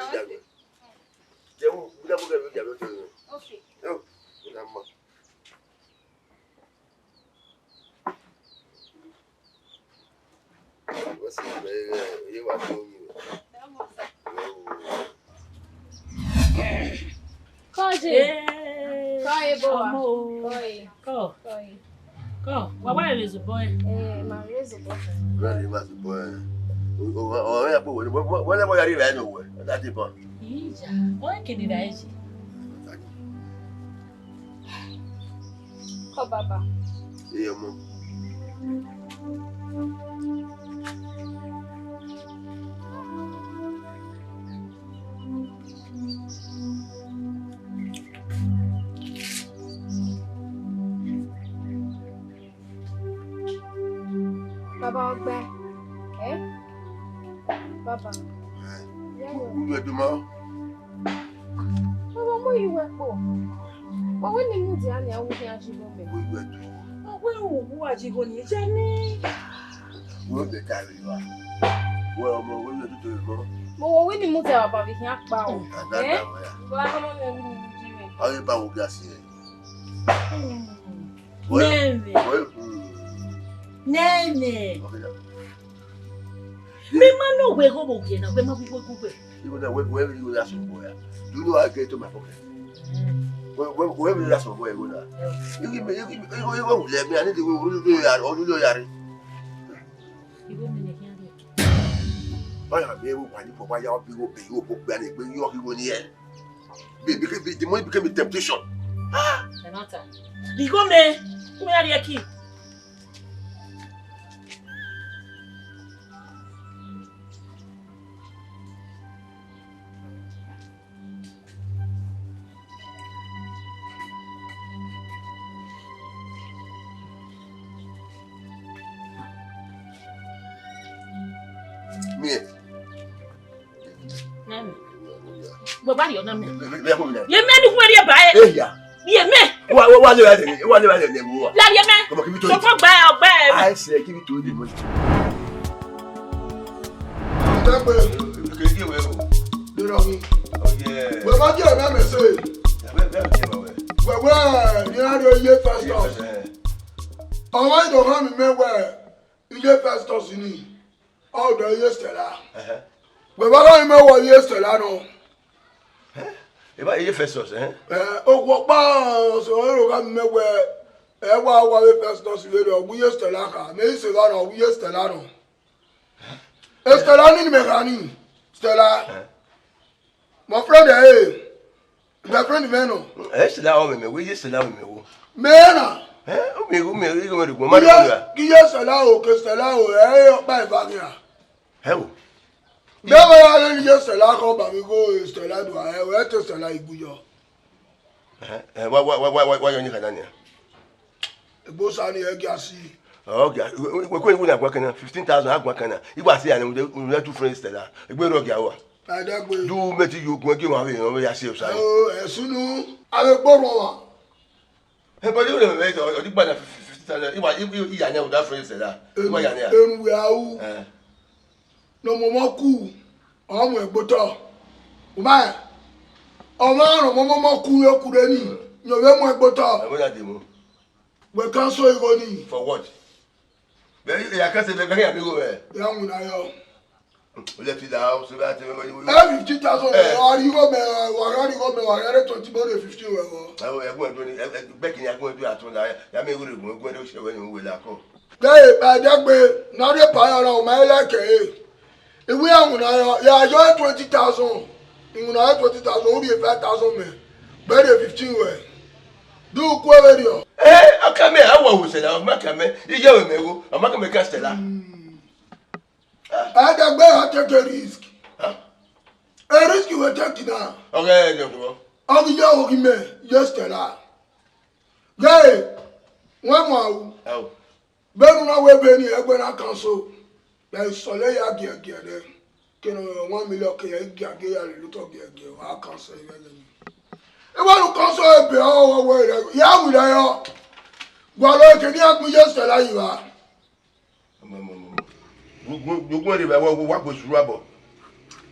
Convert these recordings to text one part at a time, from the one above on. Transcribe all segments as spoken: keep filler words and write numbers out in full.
Okay. Yo, una mujer, ya no te digo. Okay. Yo, una más. What's up, man? You want to Kọ je. Hey. Kọ ye, boy. Ọmọ o. Kọ ye. Kọ. Kọ ye. Kọ. Wa wa re zobọ ẹ. Eh, ma re zobọ. Wa re ma zobọ ẹ. O, o, o, o, ya kpo wele. Wele, wele, wele, ya re ba no we. That is fun. Iya, o ke ni ra eji. Kọ baba. Iye ọmọ. Baba ọgbẹn. Eh? Baba. Eh. Yeah. Uwẹ do ma? Baba, mo yi wẹ kpo. Wa wẹ ne I mudia nia, wu khian ji igho mẹ. Uwẹ do. Wa wẹ uwu a ji igho ni, je ni. Wo de ka ri wa. Wo ọmọ, wo ye tutu mọ. Mo wo wẹ ne I mudia, baba, vbe khian kpa o. Eh? Wa ọmọ mẹ, wẹ ne I mudia mẹ. Ọ ye ba wo ga si ẹ. Hmm. Nẹmwẹ. Nẹmwẹ. Mẹ ma nọ wẹ igho vbe ogie na, wẹ ma vbe igho gu wẹ. Igho na, wẹ, wẹ, igho na sọ bọ ya. Do you know how I get to my pocket? Wẹ, wẹ, wẹ, wẹ, na sọ bọ igho na. Igho me, igho, igho, igho wulẹ mi, I need to go, go, go, ya, or do you know ya re? Igho me ne khian re. Baya, me, wo, wa ni, wa ya, bi igho, bi igho, bo gbe ni, gbe yo igho ni e. Be, be, be, the money became a temptation. Ah! Renata. Igho me, me a rieki. Me. Nami. Baba, rhie ọna mẹ. Ye mẹ ne ukhun rhie ba ẹre. Eya. Ye mẹ. Wa, wa, wa le wa le, wa le wa le ne mu wa. La ye mẹ. Come on, give it to him. Sọkọ gba ẹ, ọgba ẹ. I say, give it to him. Dagbe. Ke ye we o. Dọrọ mi. Oh yeah. Wẹ ma je mẹ mẹ se. Wẹ, wẹ, wẹ, wẹ. Wẹ, wẹ, ni a ro ye Festus. Ọmọ ido ha mi mẹ wẹ. Iye Festus ni, ọ dọ iye Stella. Ẹhẹ. Wẹ vbe gha mẹ wẹ iye Stella nọ. Eba iye Festus, ẹhẹn. Ẹ, okhuo ọkpa ọsẹ ọre gha mẹ wẹ, ẹ wa wa vbe Festus vbe rọ, wẹ iye Stella kha, mẹ i se gha rọ, wẹ iye Stella nọ. E Stella ni mẹ kha ni, Stella. Ẹhẹn. My friend, eh, girlfriend mẹ nọ. Eh, Stella, ọ mẹ mẹ, wẹ iye Stella mẹ mẹ wo. Mẹ na. Eh, u mẹ, u mẹ, u mẹ rugbo, ma rugbo ya. Iye, iye Stella o, ke Stella o, eh, ọkpa eva ghi ra. Ẹ wo. Bẹ́ẹ̀ bá yà lẹ́nu iye Stella kọ́ bàbí kó Stella dùn, eh, wẹ́ẹ́ tẹ Stella ìgbìyọ. Eh, eh, wa, wa, wa, wa yọ ni khana nia. Egbe Osa ni ẹ gia si. Ọ gia, wẹ, wẹ, wẹ, wẹ na gua kẹna, fifteen thousand a gua kẹna. Igba si ya ni, wẹ, wẹ two friends Stella. Egbe rọ gia wa. Adagbe. Du mẹ ti yo gun ẹgie wan vbe rẹn, ọ ya si Osa ni. Oh, ẹsunu. Avbe egbe orhuọnmwa. Ẹ, but you know, ọ di gba na fifteen thousand. Igba, i, i, i ya ni without friends Stella. Igba ya ni a. Enu wẹ a ru. Eh. Ne ọmọmọ ku, ọ mu ẹgbotọ. U ma rẹn? Ọmwa ne ọmọmọ ku ye oku rre ni, ne ọ vbe mu ẹgbotọ. Ẹ, wẹ na demu. Wẹ cancel igho ni. For what? Bẹ ya cancel, bẹ, bẹ ya mi igho mwẹ. Ya winna yọ. Let it out, so that, uh, ẹ fifty thousand, eh, wa rhie igho mẹ, wa rhie igho mẹ, wa rhie twenty more than fifty wẹ vbọ. Ẹ, ẹ, ẹgbọn ẹdun ni, ẹ, ẹ, bẹkẹ ni ẹgbọn ẹdun atọn na, ya mẹ igho rre gun, ẹgbọn ẹdun ṣe wẹ ni wẹ la kọ. Dẹ, Adegbe, ne ọ rhie pa ya ọna, ọ ma i like ẹre. Iwinna iwinna yọ, ya yọ twenty thousand. Iwinna yọ twenty thousand, u rhie five thousand mẹ. Bẹdẹ fifteen wẹ. Du ku ẹvbe rriọ. Eh, ọ ka mẹ, a wa wo Stella, ọ ma ka mẹ, iye wẹ mẹ wo, ọ ma ka mẹ ka Stella. Hmm. Adegbe, I take a risk. Huh? A risk you will take now. Okay, yeah, yeah. Ọ ghi ya, ọ ghi mẹ, yes, Stella. Ghe, wọn mu awu. Oh. Vbene u na wẹ ebe ni, ẹgbẹ na cancel. Vbe isọlẹ ya giẹgiẹ nẹ. Kene one million ke ya giagie ya lele otọ giẹgiẹ, wa cancel vbe ẹghẹ ni. Ẹ wa nu cancel ebe, ọ wẹ rẹ, ya wi rẹ yọ. Gualọ eke ni a gbẹn iye Stella yi vba. Ọmọ, ọmọ, ọmọ, ọmọ. Gu-, gu-, gu-, gu-, wa, wa, wa gbe suru abọ.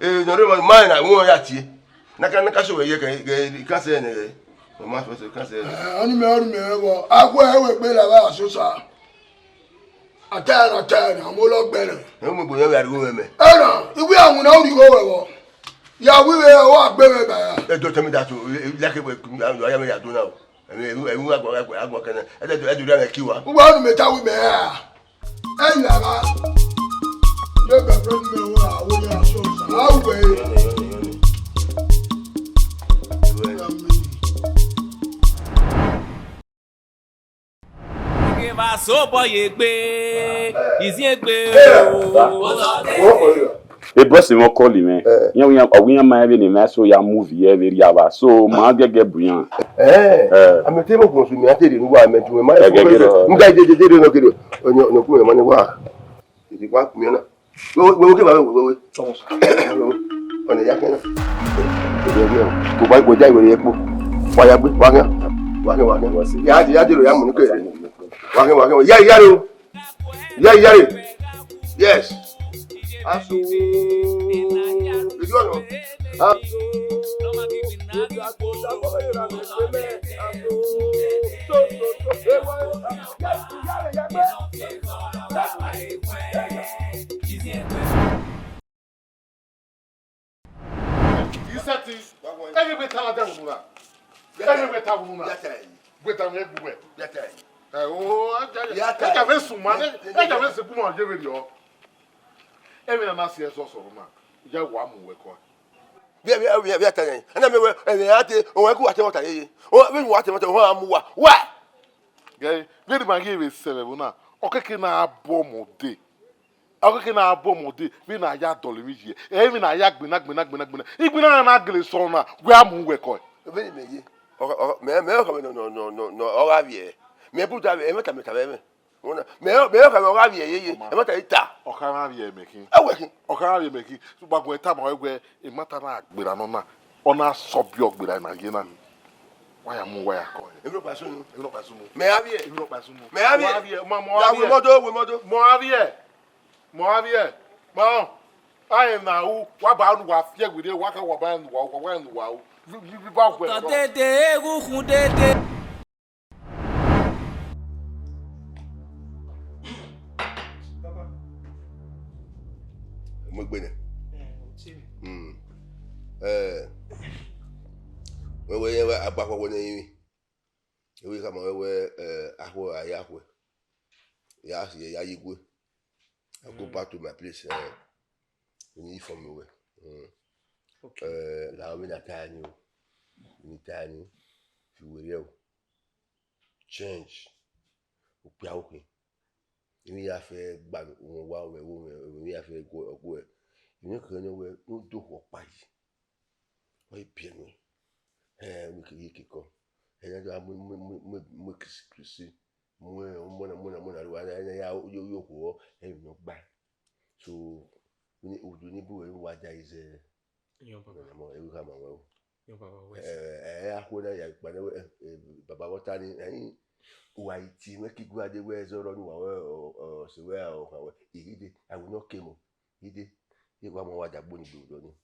eh, nọ rre ma na wọn ya tie. Na ka, na ka so ye ke, ke ka se ne. Ma so ka se. Eh, oni me, oni me go. Akwe ewe gbe la ba so sa. Atẹn, atẹn, amolọgbẹn nẹ. Ẹ mu gbe yẹn vbe ariwo mwẹ mẹ. Ẹ na, iwe awun na urhi igho wẹ vbọ. Ya wi vbe ọ wa gbe mwẹ ba ya. Ẹ do tell me that o, like we, ya me ya do now. Ẹ mi, ẹ mi, ẹ mi wa gba, gba, gba kẹnẹ. Ẹ do, ẹ do da mẹ ki wa. Uwa nu mẹ ta wi mẹ a. Ẹ yi la ba. Ye girlfriend mẹ wa, wo ya so sa. A wẹ. Yọ ni, yọ ni, yọ ni. Iwe. Geva so boy egbe, izi egbe o. Hey, boss, mwẹ call mwẹ. Eh. Iran, iran, ọ wẹ iran ma vbe ne mẹ so ya movie ye vbe rria vba. So, ma gẹgẹ bu iran. Eh. Eh. Ame te mo kun su mi a te ri nu wa me tu ma. Ẹgẹgẹ rọ. Nga je, je, je, no kere. Onyo, no kun ma ni wa. Ti wa kun na. Wewe, wewe ke ba wewe, wewe. Ọnẹ ya kẹna. Kò bá ipò já ìwé rẹ̀ pọ̀. Wa ya gbé, wa kẹ́, wa kẹ́, wa kẹ́. Ya, ya dèrò ya mú ní kẹ̀rẹ́. Wa kẹ́, wa kẹ́, ya, ya rẹ o. Ya, ya rẹ. Yes. Asu. Ojú ọ̀nà. Asu. Isẹtin, ẹghe wẹ ta ladian vbe unu na. Ẹghe wẹ ta vbe unu na. Wẹ ta mwẹ gbe uwẹ. Ẹ o, ẹja vbe sunu ma, ẹja vbe sẹ gbe ma ye vberriọ. Ẹmwẹ na na si ẹsọsọ na, ya wa mu wẹ kua. Via, via, via, via ta yan. Ana me wẹ, ẹmwẹ a te, o wẹ ku wa te wọta yeye. O wẹ wa te wọta, o wa mu wa. Wa! Gẹ, vbene ima ghi vbe sẹ vbe ẹvbo na, ọ keke na bọ ọmọ dee. Ọ keke na bọ ọmọ dee, vbene a ya dọlọ emwi yi, ẹ vbene a ya gbena, gbena, gbena, gbena. Igbena na na gele sọ na, wẹ a mu wẹ kọe. Vbene mẹ ye, ọ, ọ, mẹ, mẹ ọ khama nọ, nọ, nọ, nọ, nọ, ọ gha vbiẹ. Mẹ bu da vbe, ẹmwata mẹ ta vbe ẹmwẹ. Wọ na, mẹ, mẹ ọ khama ọ gha vbiẹ yeye, ẹmwata i ta. Ọ khama vbiẹ mẹ khin. Ẹ wẹ khin. Ọ khama vbiẹ mẹ khin. Sugba guẹ tama wẹ, wẹ, ẹmwata na gbera nọ na, ọ na sọ biẹ ọgbera na ye na. Wa ya mu, wa ya kọe. Emwi rhọkpa sunu. Emwi rhọkpa sunu. Mẹ gha vbiẹ. Emwi rhọkpa sunu. Mẹ gha vbiẹ. Mọ, mọ, mọ, ya wi vbiẹ. Mọdo, wi mọdo. Mọ gha vbiẹ. Mọ gha vbiẹ. Ma, a rẹn na ru, wa ba unu wa fiẹ werriẹ, wa ka wa ba rẹn ne uwa, wa rẹn ne uwa ru. Vi, vi, vi ba guẹ. Tọ dede, eghukhu dede. Mu egbe nẹ. Mm. Eh, wẹ, wẹ, wẹ, agbakọ wẹ nẹ emwi. Ewe khama wẹ, wẹ, eh, akhuẹ, a ya khuẹ. Ya si, ya ye igue. I go back to my place, eh, in uniform wẹ. Mm. Okay. Eh, la vbe na ta ni o. Ni ta ni. Fi werriẹ o. Change. Okpia okhin. Emwi ya fẹ gba wọn wa, wẹ wo, emwi ya fẹ gu, gu. Emwi kẹ ne wẹ, ne u do khuọ ọkpa yi. Ọ i biẹ nuẹn. Hẹn, wẹ ke ye kekọ. Hẹn, ne a mu, mu, mu, mu, mu Kristi, Kristi. Mu, mu na, mu na, mu na, ru, a, a, a, ya, yo, yo, khuọ, emwi ne ọ gba. So, ni, udu ni bu, wa da ize. Yo, Baba. Mo, ewu khama wẹ o. Yo, Baba, wẹ. Eh, eh, akhuẹ na ya kpa ne, eh, eh, Baba, wọ ta ni, eh, uwa i tie mwẹ ke igue a de wẹ zọrọ ne uwa wẹ, ọ, ọ, sẹ wẹ, ọ, kha wẹ, i ghi de, I will not came o, i de, i wa mu wa da gbo ni gbe odọ ni.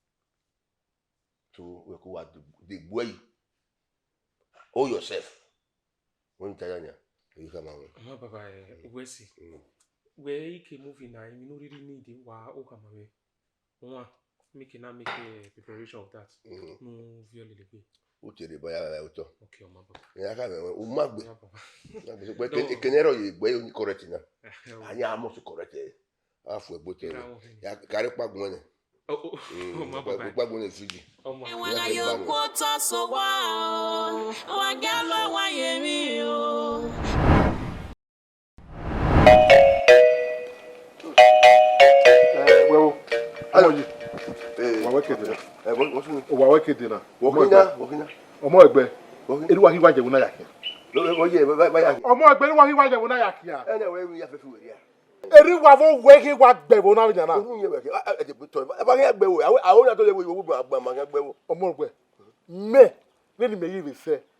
So, wẹ ko wa de, de gbe ẹre. Hold yourself. Wẹ ne I ta ya nia, ewu khama wẹ. Ọmọ baba, eh, uwẹ si. Mm. Wẹ i ke movie na, emwi ne u rhirhi need wa, u khama mwẹ. Wan, make na make a preparation of that. Mm. Nu viọ lele gbe. U te rre ba ya ra otọ. Okay, ọmọ baba. Ya ka mẹ, u ma gbe. Ọmọ baba. Ma gbe, sokpan ekene ẹre ọ ye gbe, ọ ni correct na. A ya must correct ẹ. A fu ẹgbe otọ. Ya kare kpagun ẹnẹ. Oh, oh. Mm, ọmọ baba. Kpagun ẹnẹ Fiji. Ọmọ. Ẹwẹ na yo kú otọ so wa o, wa gẹ lọ wa ye mi o. Eh, wẹ o. Ọmọ yi. Eh, wa wẹ kede na. Eh, what's name? Wa wẹ kede na. Wọkina, wọkina. Ọmọ ẹgbẹ. Wọkina. Eri wa hi wa jẹ wo na ya kian. Lo, lo, ye, ba, ba, ba ya. Ọmọ ẹgbẹ, eri wa hi wa jẹ wo na ya kian. Ẹ nẹ wẹ mi ya fẹ fi wẹ ria. Eri wa vbe wẹ ghi wa gbe ẹvbo na vbe yan na. Orhunmwu yẹn wẹ ke, a, a, a, tọ, a ba ghi gbe ẹvbo, a, a, a na to le wẹ, wẹ, wẹ, a gba ma ghi gbe ẹvbo. Ọmọ ẹgbẹ, mẹ, vbene mẹ ye vbe sẹ,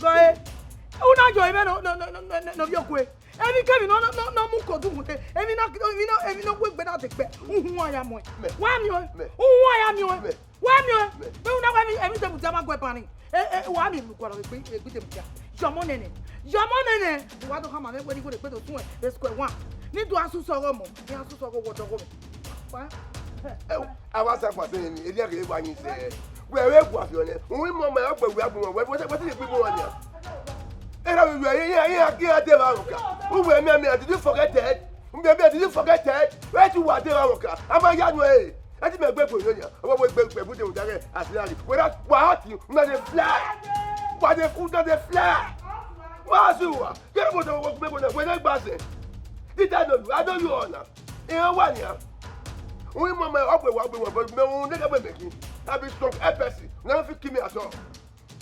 Gọe, u na yọ mwẹ nọ, nọ, nọ, nọ, nọ, nọ, vbe okue. Emwi kemwi ne ọ, ne ọ, ne ọ mu kodu mu te, emwi na, emwi na, emwi na wegbe na degbe, uhunmwu a ya muẹn. Mẹ. Wa miẹn ọẹn. Mẹ. Uhunmwu a ya miẹn ọẹn. Mẹ. Wa miẹn ọẹn. Mẹ. Vbene u na wẹ emwi, emwi de mu dia ma gu ẹban ni. E, e, wa miẹn unu gualọ vbe egbe, egbe de mu dia. Yọmọ nene. Yọmọ nene. Wa do khama mwẹ wẹ ne I wẹ egbe do tun ẹ, e square one. Ne I do a susu ọghọ mọ, ne I a susu ọghọ wọ dọghọ mẹ. Wa. Ẹ, a wa sa kpa sẹ ni, erriọ ghe wa yin sẹ. Wẹ, wẹ gua fi ọnẹ. Uhunmwu ma ọ gbe wẹ agbọn, wẹ, wẹ, wẹ ti gbe igbọn wa nia. Erha vbe wẹ, iran, iran, iran de vbe ọka. Uwẹ miẹn miẹn, did you forget that? Miẹn miẹn, did you forget that? Wẹ ti wa de vbe ọka. A ma ya nu ẹre. Ẹ ti mẹ gbe gbe yọ nia. Ọmọ wẹ gbe gbe gbe de mu da ghe, a ti na ri. Wẹ ra, wa ti, una dey fly. Wa dey, una dey fly. Wa si wa. Kẹ mo do wo gbe mo na, wẹ na gba sẹ. Did I know you? I know you all now. Iran wa nia. Uhunmwu ma ọ gbe wa, ọ gbe wa, but me, u nigga, we make it. I be strong, F S C. Never fit kill me at all.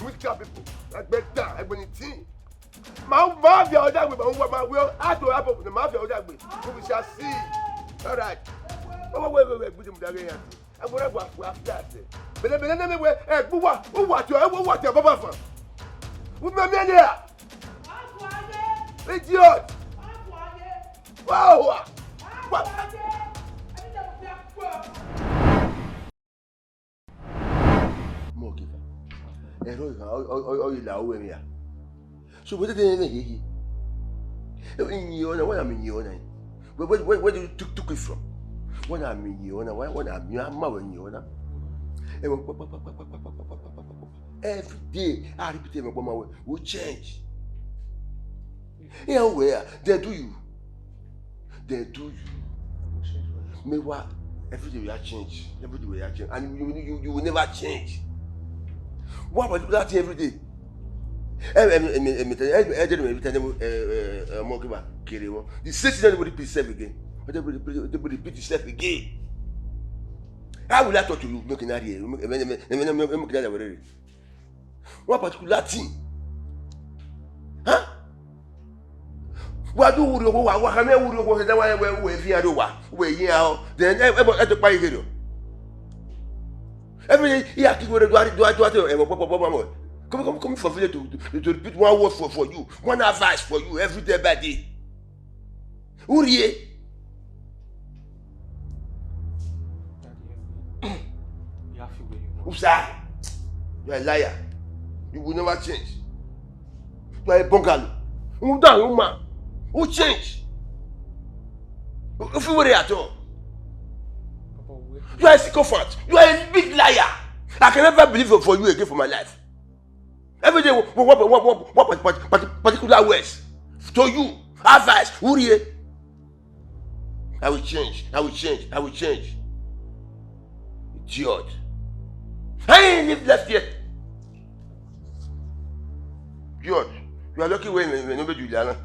Witchcraft people, ẹgbẹ da, ẹgbẹ ni tin. Ma, ma fi ọdagbe, ma wa, ma wẹ, a do abo, ma fi ọdagbe. We shall see. All right. Ọmọ wẹ, wẹ, wẹ, gbe mu da ghe ya. Ẹgbẹ rẹ wa, wa fi ase. Bele, bele, ne me wẹ, ẹgbẹ wa, u wa ti, u wa ti, baba fan. U me me ne ya. Idiot. Wa, wa. Wa. Mọ geva. Ẹrọ ighan, ọ, ọ, ọ, ọ ye la ru ẹmwẹ a. So, wẹ dede ẹmwẹ hiehie. Ẹ, yin ọna, wẹ na miẹn yin ọna. Where, where, where, where do you took, took it from? Wẹ na miẹn yin ọna, wẹ, wẹ na miẹn a ma wẹ yin ọna. Ẹ, wẹ, pa, pa, pa. Every day, I repeat ẹmwẹ ọkpa ma wẹ, we change. Iran wẹ a, they do you. They do you. Me wa, every day we are change. Every day we are change. And you, you, you, you will never change. What about that thing every day? Ẹ, ẹ, ẹ, ẹ, ẹ, ẹ, ẹ, ẹ, ẹ, ọmọ kẹ ba kere wọn. The same thing, nobody repeat itself again. Nobody repeat, nobody repeat itself again. How will I talk to you? Make another year. Make, make, make, make, make another year. One particular thing. Huh? Wa do wurri owo, wa, wa khama wurri owo, then wa, wa, wa, fi aro wa, wa, yi aro. Then, eh, eh, eh, eh, every day, he ask you, do I, do I, do I, do I, eh, what, what, what, what, what? Come, come, come for village to, to, to repeat one word for, for you, one advice for you every day by day. Who are you? Usa, you are a liar. You will never change. You are a bungalow. Who down, who man? Who change? If you were at all, you are a sycophant. You are a big liar. I can never believe for you again for my life. Every day, one, one, one, one, one part-, part-, part-, particular words to you, advice, who are you? I will change, I will change, I will change. Idiot. I ain't live left yet. Idiot. You are lucky when, when, when nobody do that.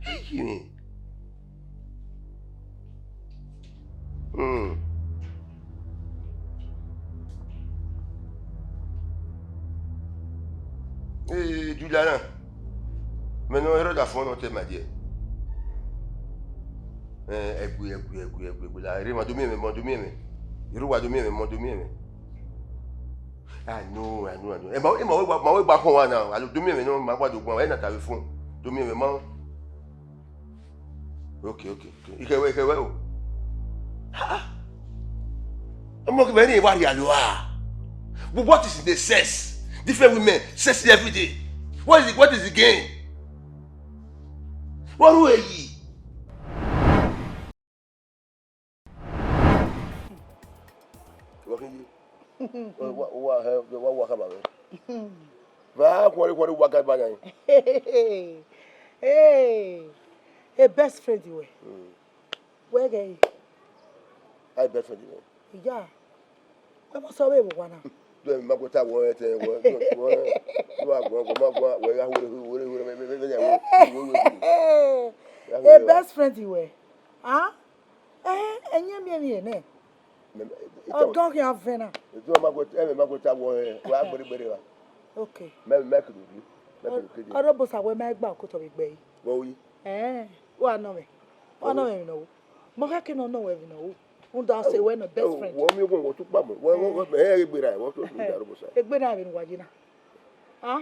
Hey, you mean? Hmm. Eh, Juliana. Me no erọ da fọn nọ te ma die. Eh, ẹgui, ẹgui, ẹgui, ẹgui, ẹgui. La, ere ma do miẹn mwẹ, ma do miẹn mwẹ. Ere wa do miẹn mwẹ, ma do miẹn mwẹ. I know, I know, I know. Eh, ma, eh, ma, ma, ma, ma, ma, ma, ma, ma, do miẹn mwẹ nọ, ma wa do gbọn, ẹ na ta vbe fọn. Do miẹn mwẹ, ma. Okay, okay, okay. Ikẹwẹ, ikẹwẹ o. Ha! Ọmọ kẹfẹ ni wa rhia lo a. But what is in the sex? Different women, sex every day. What is it? What is the game? What do you? Wa khin ye. Wa, wa, wa, wa, wa khama mwẹ. Va khuọnre, khuọnre wa ga ba yan. Hey, hey, best friend wẹ. Mm. Wẹ ghẹ. Ai best friend wẹ. Iya. Wẹ mọ sẹ vbe vbe owa na. Do ma gota wọ ẹtẹ wọ, wọ, wọ, wọ, wọ, ma gua, wẹ ya hure, hure, hure, me, me, me, me, ya hure, hure, hure, hure. Ya hure. Hey, best friend wẹ. Ah? Eh, ẹyẹn miẹn emwi nẹ. Ọgọn khian vẹn na. Edu ma go, ẹmwẹ ma go ta wọ, eh, wa gbere gbere wa. Okay. Mẹ, mẹ kiri bi, mẹ kiri kiri. Ọrọbosa wẹ ma gba okotọ vbe gbe yi. Wọ wi. Eh, wa nọ mẹ. Wa nọ mẹ emwi nọ wo. Mọ kha ke nọ nọ wẹ emwi nọ wo. Rhunmwuda ọ sẹ wẹ nọ best friend. Wọ miẹn ogun wọ tu kpa mọ. Wọ, wọ, wọ, ẹ, ẹ, egbe ra, wọ tu, tu da Ọrọbosa. Egbe na vbe ne uwa ye na. Ah?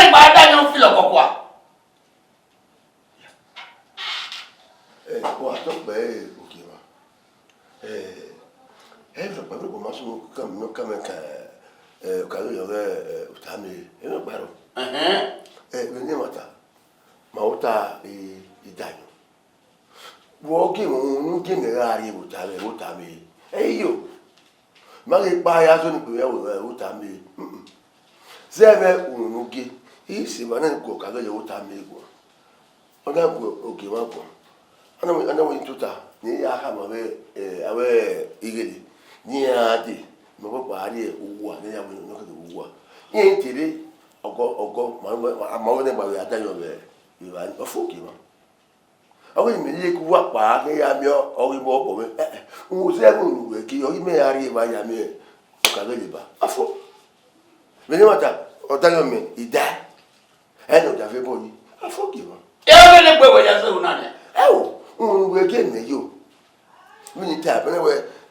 ne gba da yan filo kọkua. Ẹ, ọ wa tọ kpẹ, ẹ, Ogiemwa. Ẹ, ẹ, vbe ọkpa vbe ma sunu ka mẹ ka, ẹ, ka vbe yọ ghẹ, ẹ, ota mẹ, ẹ, vbe ọkpa rọ. Ẹhẹn. Ẹ, vbe ne ma ta, ma ota, ẹ, idayo. Vbe ọ gie mwẹ, unu gie mẹ gha rrie vbe ota mwẹ, vbe ota mwẹ? Ẹ i yo. Ma ghi kpa ya zọ ni gbe mwẹ vbe ota mwẹ. Mm-mm. Zẹ vbe unu ne u gie, I sẹ emwa na guọ ka vbe ye vbe ota mwẹ guan. Ọ na guọ Ogiemwa guan. Ọ na wẹ, ọ na wẹ tota, ne I ya khama vbe, ẹ, avbe ighele, ne iran dee, mẹ ọkpọkpa a rrie uwa, ne iran wẹ ne ọ kẹkẹ vbe uwa. Iran te rre, ọgọ, ọgọ, ma, ma, ma wẹ ne gba vbe a da yọ vbe evba ni, ọ fo Ogiemwa. Ọ ghi mẹ ye ke uwa kpa ghe ya miẹn ọghe vbe ọbọ mwẹ. Ẹ, ẹ, uhunmwu zẹ ẹghẹ unu wẹ ke ọghe mẹ ya rrie evba ya miẹn ọkaghele ba. Afo. Vbe ne ma ta, ọ daghe mẹ, I da. Ẹ nọ da vbe bọ yi. Afo gie mwa. Ẹ vbe ne gbe wẹ ya zẹ una nẹ. Ẹ o, uhunmwu wẹ gie mẹ yo. Vbe ne I ta, vbe ne wẹ,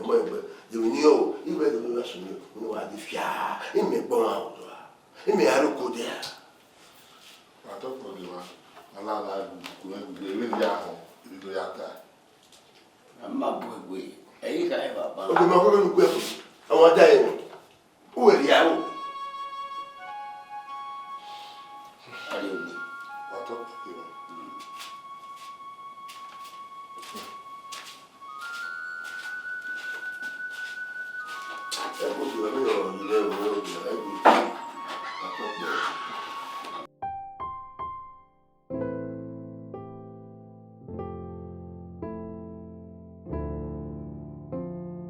ọmọ ẹgbẹ, de vbe ni o, iwẹ de vbe sunu, unu wa di fia, imẹ gbọmwa odua, imẹ a ro ko dia. Wa tọ kpọ de wa, a la la gu, gu, gu, gu, gu, ya họn, ibi do ya ta. A ma bu egbe, ẹ i kha evba ban. Oge ma kọ vbe unu gu ẹkun, ọmwa da ẹre, u wẹ rhie aro. A rhie egbe. Wa tọ kpọ de wa.